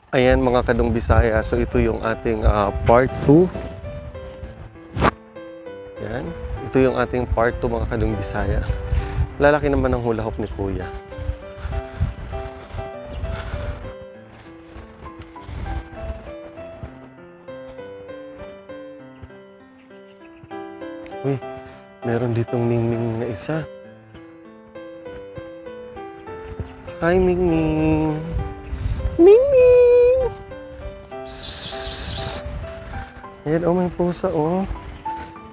Ayan mga Kadong Bisaya, so ito yung ating part 2. Yan, ito yung ating part 2 mga Kadong Bisaya. Lalaki naman ang hula hoop ni Kuya. Uy, meron ditong Mingming na isa. Hi Mingming! Mingming! Ayan, oh, may pusa, oh.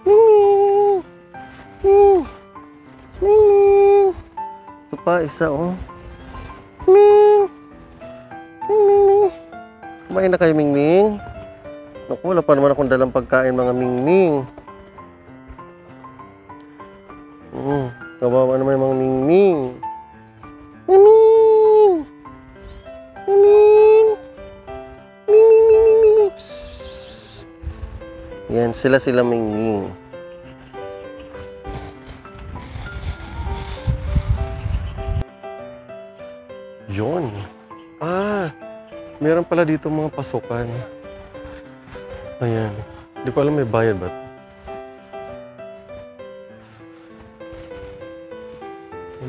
Mingming! Mingming! Ito pa, isa, oh. Ming! Mingming! Kumain na kayo, Mingming? Naku, wala pa naman akong dalang pagkain, mga Mingming. Kawawa naman yung mga Mingming. Mingming! Mingming! Mingming! Yan, sila Mingming. Yun. Meron pala dito mga pasukan. Ayan. Hindi ko alam may bayad ba?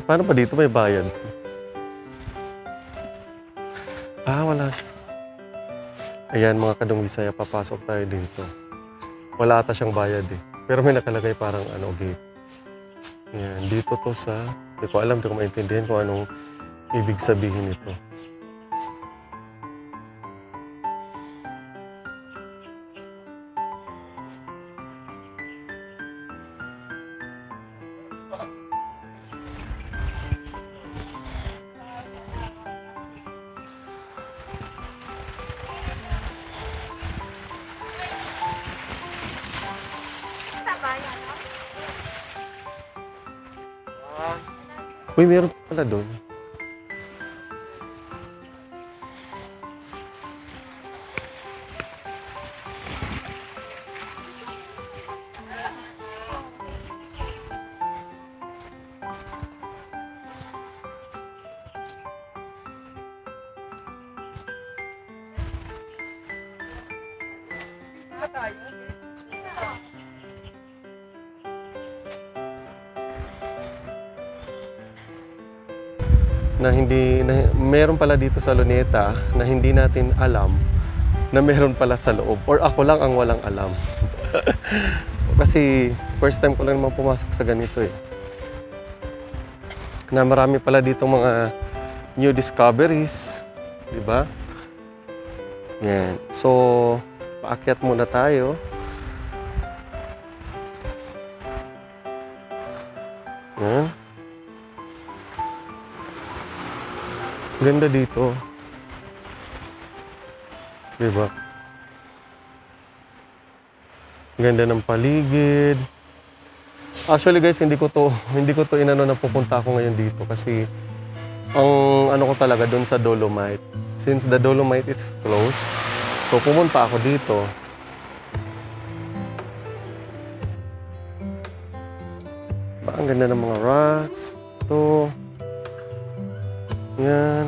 Paano ba dito may bayad? Wala. Ayan mga Kadong Bisaya, papasok tayo dito. Wala ata siyang bayad eh. Pero may nakalagay parang gate. Ayan, dito to sa... Hindi ko alam, hindi ko maintindihan kung anong ibig sabihin nito. Uy, meron pala doon. Meron pala dito sa Luneta na hindi natin alam na meron pala sa loob, or ako lang ang walang alam. Kasi first time ko lang naman pumasok sa ganito eh. Na marami pala dito mga new discoveries, di ba? Yan. So, paakyat muna tayo. Yan. Ganda dito. Diba? Ganda ng paligid. Actually guys, hindi ko to inano na pupunta ako ngayon dito kasi ang ko talaga doon sa Dolomite. Since the Dolomite is closed, so pumunta ako dito. Ang ganda ng mga rocks. Ito. Yan.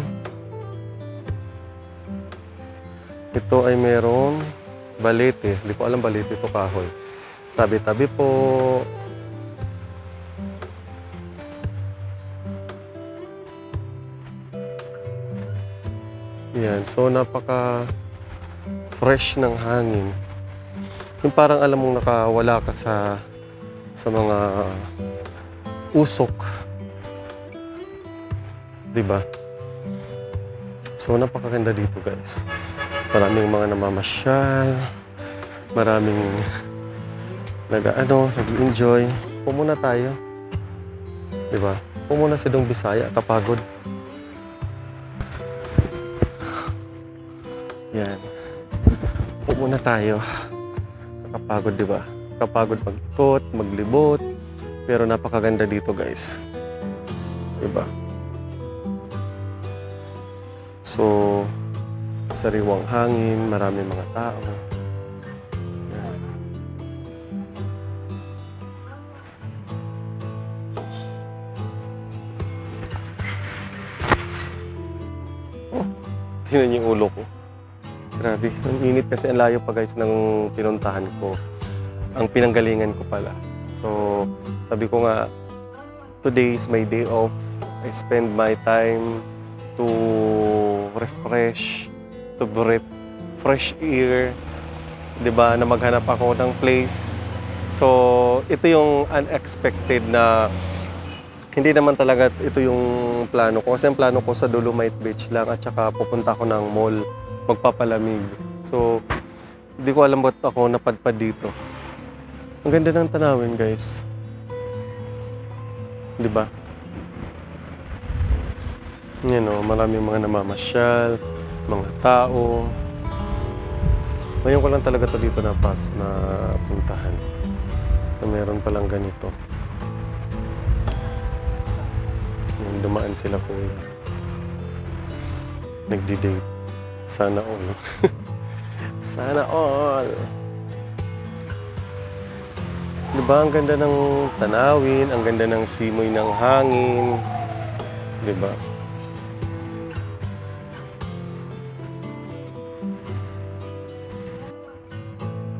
Ito ay merong balete. Hindi ko alam balete ito, kahoy. Tabi-tabi po. Yan. So, napaka fresh ng hangin. Yung parang alam mong nakawala ka sa mga usok. Diba? So, napakaganda dito guys. Maraming mga namamasyal. Maraming nag-enjoy. Pumuna tayo. Diba? Pumuna si Dong Bisaya, kapagod. Yan. Pumuna tayo. Kapagod, diba? Kapagod mag-ikot, maglibot. Pero napakaganda dito guys. Diba? So, sariwang hangin, maraming mga tao. Yan. Oh, tingnan yung ulo ko. Grabe, ang init kasi, ang layo pa guys ng pinuntahan ko. Ang pinanggalingan ko pala. So, sabi ko nga, today is my day off. I spend my time to refresh, to breathe fresh air, 'di ba, na maghanap ako ng place. So, ito yung unexpected na hindi naman talaga ito yung plano ko. Kasi ang plano ko sa Dolomite Beach lang at saka pupunta ako ng mall, magpapalamig. So, hindi ko alam ba't ako napadpad dito. Ang ganda ng tanawin, guys. 'Di ba? Yan o, maraming mga namamasyal, mga tao. Ngayon ko lang talaga ito dito na puntahan. Na meron palang ganito. Yung dumaan sila po. Nagdi-date. Sana all. Sana all. Diba, ang ganda ng tanawin, ang ganda ng simoy ng hangin. Diba?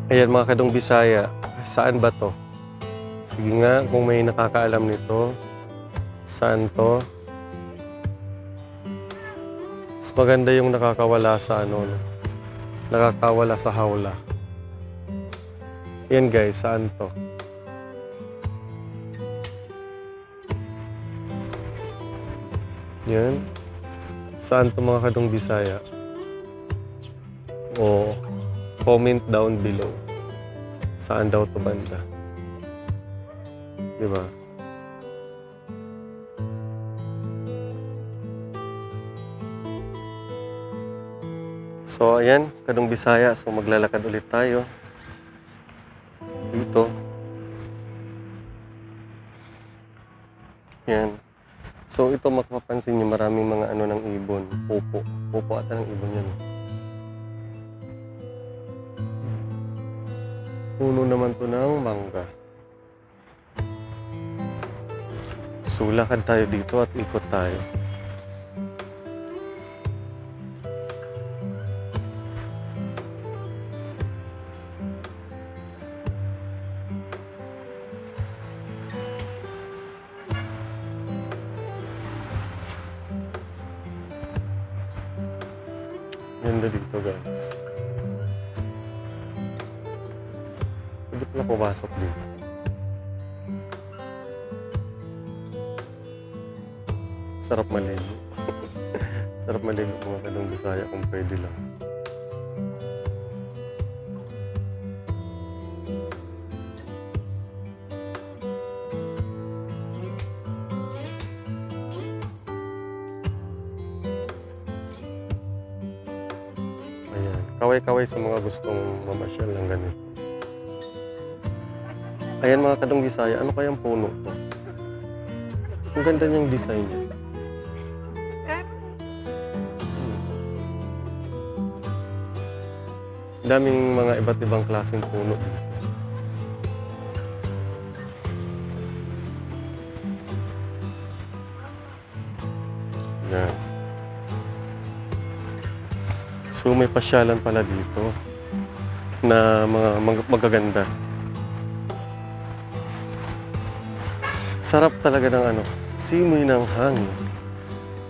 Ayan mga Kadong Bisaya, saan ba to? Sige nga, kung may nakakaalam nito, saan to? Mas maganda yung nakakawala sa nakakawala sa hawla. Yan guys, saan to? Yan. Saan to mga Kadong Bisaya? O, comment down below. Saan daw to banda? Diba? So, ayan, Kadong Bisaya. So, maglalakad ulit tayo. Dito. Yan. So, ito mapapansin nyo, maraming mga ng ibon. Pupo. Pupo ata ng ibon yan. Puno naman to ng mangga. So, lakad tayo dito at ikot tayo. Ganda dito guys. Pwede pala pumasok dito. Sarap maligo. Sarap maligo mga Kadong Bisaya kung pwede lang. Ayan. Kaway-kaway sa mga gustong mamasyal ng ganito. Ayan mga Kadong Bisaya, ano kayang puno to? Ang ganda niyang design niya. Daming mga iba't ibang klaseng puno dito. Yan. So may pasyalan pala dito na mga magaganda. Sarap talaga ng simoy ng hangin.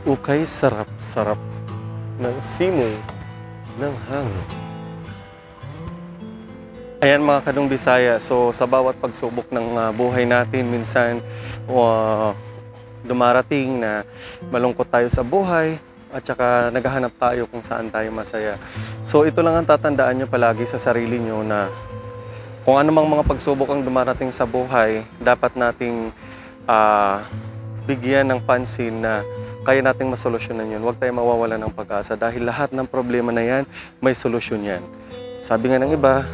Ukay sarap-sarap ng simoy ng hangin. Ayan mga Kadong Bisaya, so sa bawat pagsubok ng buhay natin, minsan dumarating na malungkot tayo sa buhay at saka naghahanap tayo kung saan tayo masaya. So ito lang ang tatandaan nyo palagi sa sarili nyo na kung anumang mga pagsubok ang dumarating sa buhay, dapat nating bigyan ng pansin na kaya nating masolusyonan yun. Huwag tayo mawawala ng pag-asa dahil lahat ng problema na yan, may solusyon yan. Sabi nga ng iba,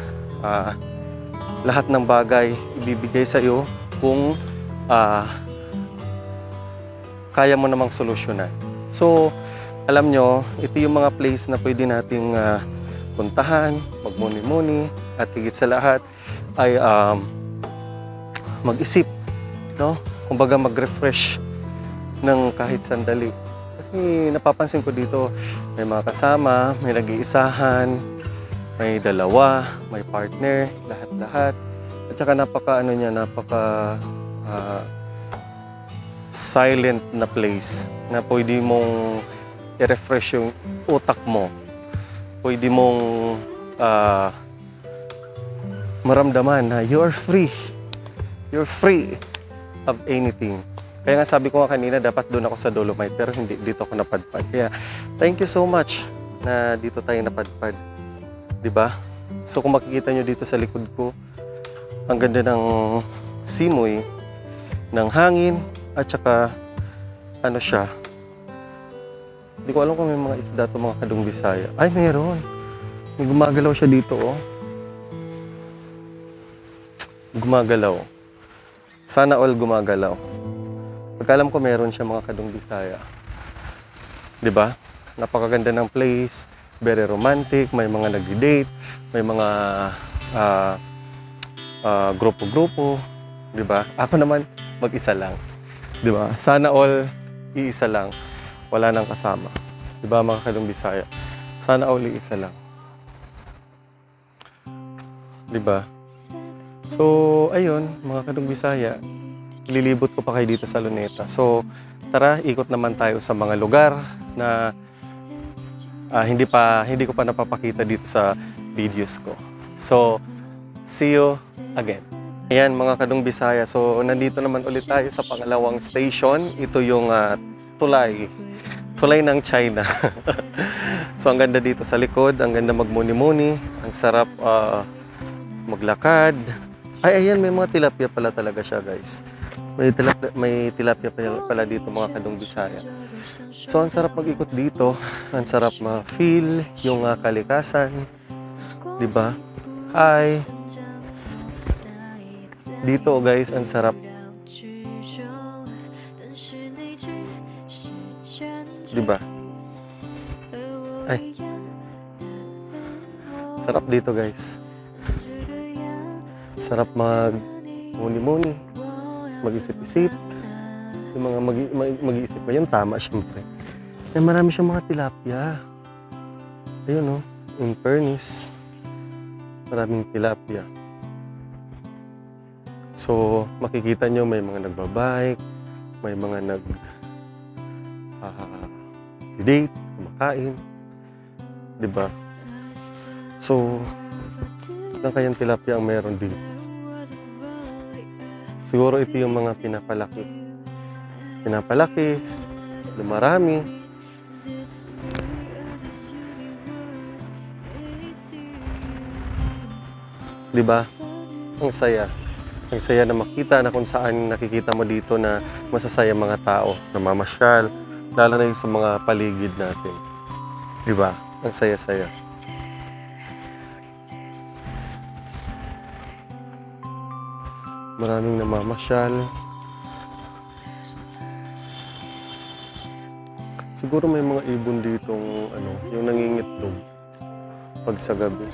lahat ng bagay ibibigay sa iyo kung kaya mo namang solusyonan. So, alam nyo, ito yung mga place na pwede nating puntahan, magmuni-muni, at higit sa lahat ay mag-isip, no? Kumbaga mag-refresh ng kahit sandali. At Kasi napapansin ko dito, may mga kasama, may nag-iisahan, may dalawa, may partner, lahat-lahat. At saka napaka silent na place na pwede mong i-refresh yung utak mo. Pwede mong maramdaman na you're free. You're free of anything. Kaya nga sabi ko nga kanina, dapat doon ako sa Dolomite, pero hindi, dito ako napadpad. Kaya, thank you so much na dito tayo napadpad. Diba? So, kung makikita nyo dito sa likod ko, ang ganda ng simoy, ng hangin, at saka, ano siya, hindi ko alam kung may mga isda to mga Kadong Bisaya. Ay, meron. May gumagalaw siya dito, oh. Gumagalaw. Sana all gumagalaw. Pagkalam ko meron siya mga Kadong Bisaya. 'Di ba? Napakaganda ng place, very romantic, may mga nagdi-date, may mga grupo-grupo, 'di ba? Ako naman mag-isa lang. 'Di ba? Sana all iisa lang. Wala nang kasama. 'Di ba mga Kadong Bisaya? Sana all iisa lang. 'Di ba? So, ayun, mga Kadong Bisaya, lilibot ko pa kayo dito sa Luneta. So, tara, ikot naman tayo sa mga lugar na hindi ko pa napapakita dito sa videos ko. So, see you again. Ayan, mga Kadong Bisaya. So, nandito naman ulit tayo sa pangalawang station. Ito yung Tulay. Tulay ng China. So, ang ganda dito sa likod. Ang ganda magmuni-muni. Ang sarap maglakad. Ay, ayan, may mga tilapia pala talaga siya, guys. May tilapia pala dito, mga Kadong Bisaya. So, ang sarap mag-ikot dito. Ang sarap ma-feel yung kalikasan. Diba? Hi! Dito, guys, ang sarap. Diba? Ay. Sarap dito, guys. Sarap mag-muni-muni, mag-isip-isip. Yung mga mag-iisip pa yun, tama syempre. Kaya marami siyang mga tilapia. Ayun, in fairness, maraming tilapia. So, makikita nyo may mga nagbabike, may mga date, kumakain. Diba? So, ilang kayang tilapia ang meron dito. Siguro ito yung mga pinapalaki. Lumarami. Diba? Ang saya. Ang saya na makita na kung saan nakikita mo dito na masasaya mga tao, na mamasyal, lalo na yung sa mga paligid natin. Diba? Ang saya-saya. Maraming namamasyal. Siguro may mga ibon ditong yung nangingitlog pag sa gabi.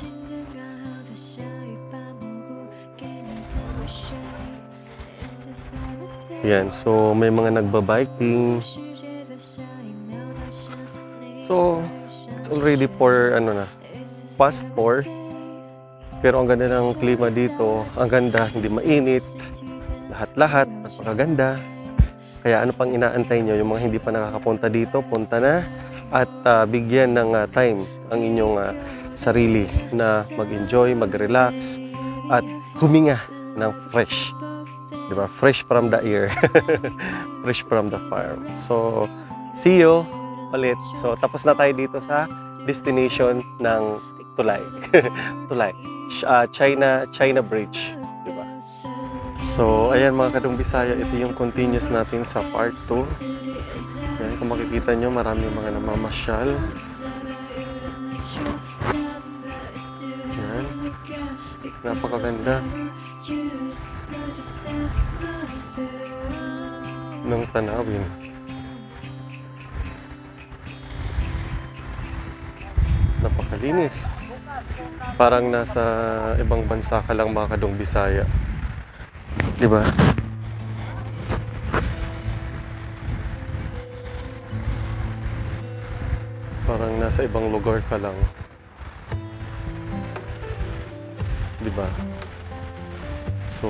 Yan, so may mga nagbabiking. So, it's already past 4. Pero ang ganda ng klima dito, ang ganda, hindi mainit, lahat-lahat, napakaganda. Kaya ano pang inaantay nyo, yung mga hindi pa nakakapunta dito, punta na at bigyan ng time ang inyong sarili na mag-enjoy, mag-relax at huminga ng fresh. Diba? Fresh from the air, fresh from the farm. So, see you ulit. So, tapos na tayo dito sa destination ng Tulay. Tulay. China Bridge, di ba? So, ayan mga Kadong Bisaya, ito yung continuous natin sa part 2. Ayan, kung makikita nyo, marami mga namamasyal. Ayan. Napakaganda ng tanawin. Napakalinis. Parang nasa ibang bansa ka lang, mga Kadong Bisaya. Diba? Parang nasa ibang lugar ka lang. Di ba? So,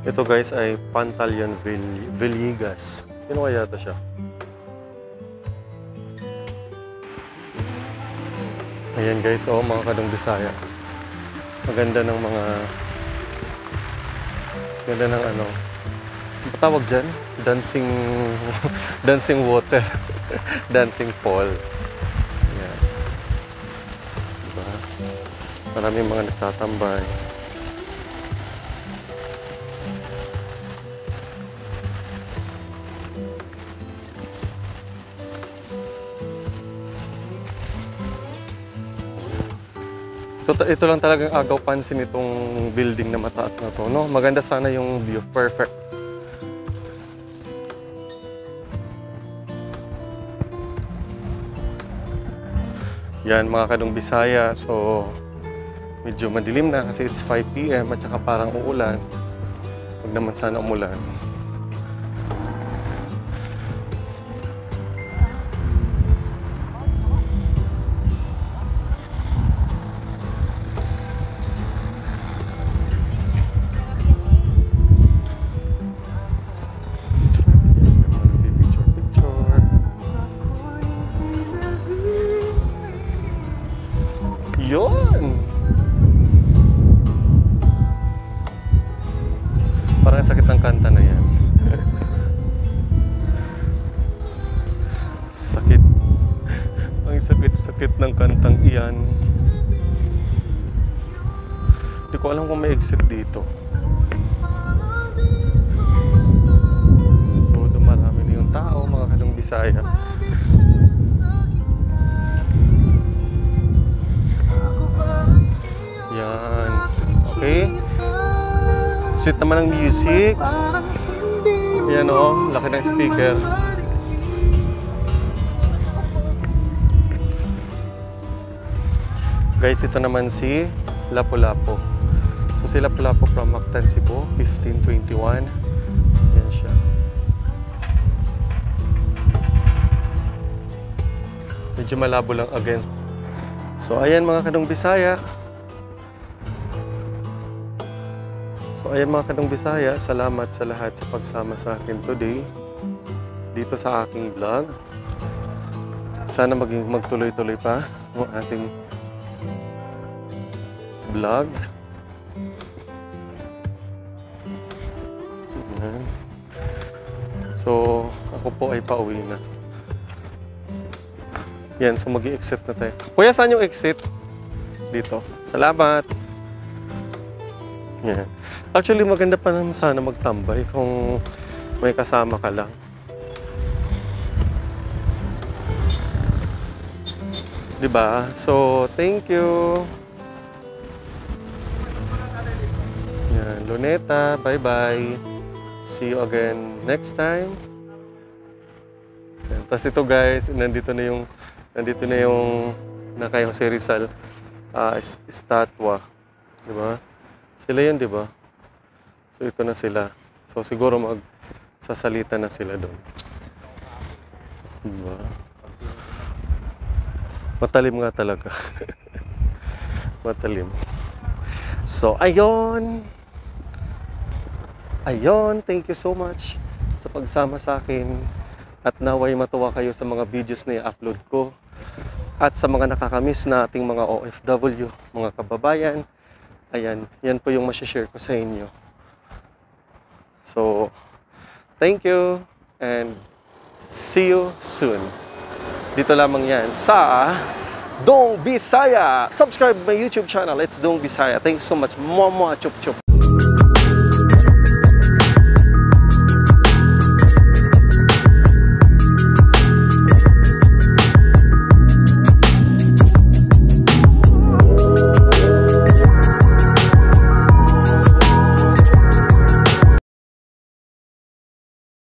ito guys ay Pantaleon Villegas. Sino kaya ito siya? Ayan guys, oh mga Kadong Bisaya. Maganda ng mga ganda ng ano. Ano ba tawag dyan? Dancing dancing water. Dancing fall. Ayan. Diba? Maraming mga nagtatambay. Ito lang talagang agaw pansin itong building na mataas na to, no? Maganda sana yung view. Perfect. Yan mga Kadong Bisaya. So, medyo madilim na kasi it's 5 PM at saka parang uulan. Huwag naman sana umulan. Yun! Parang sakit ng kanta na yan. Sakit. Ang sakit-sakit ng kantang iyan. Hindi ko alam kung may exit dito. So, dumarami na yung tao, mga Kadong Bisaya. Yan. Okay. Sweet naman ang music. Yan o. Laki ng speaker. Guys, ito naman si Lapu-Lapu. So si Lapu-Lapu from Mactan, Cebu. 1521. Yan siya. Medyo malabo lang again. So ayan mga Kadong Bisaya. Ayan mga Kadong Bisaya, salamat sa lahat sa pagsama sa akin today dito sa aking vlog. Sana magtuloy-tuloy pa ang ating vlog. Ayan. So, ako po ay pauwi na. Yan, so mag-i-exit na tayo. Kuya, saan yung exit? Dito. Salamat! Yan. Actually, maganda pa naman sana magtambay kung may kasama ka lang. Diba? So, thank you. Yan. Luneta, bye-bye. See you again next time. Yan. Tapos ito guys, nandito na yung na kay Jose Rizal estatwa. Diba? Sila yun, diba? So, ito na sila. So, siguro magsasalita na sila doon. Diba? Matalim nga talaga. Matalim. So, ayun! Ayun! Thank you so much sa pagsama sa akin. At naway matuwa kayo sa mga videos na i-upload ko. At sa mga nakakamiss na ating mga OFW, mga kababayan. Ayan, yan po yung masishare ko sa inyo. So, thank you and see you soon. Dito lamang yan sa Dong Bisaya. Subscribe my YouTube channel. It's Dong Bisaya. Thank you so much. Chup chup.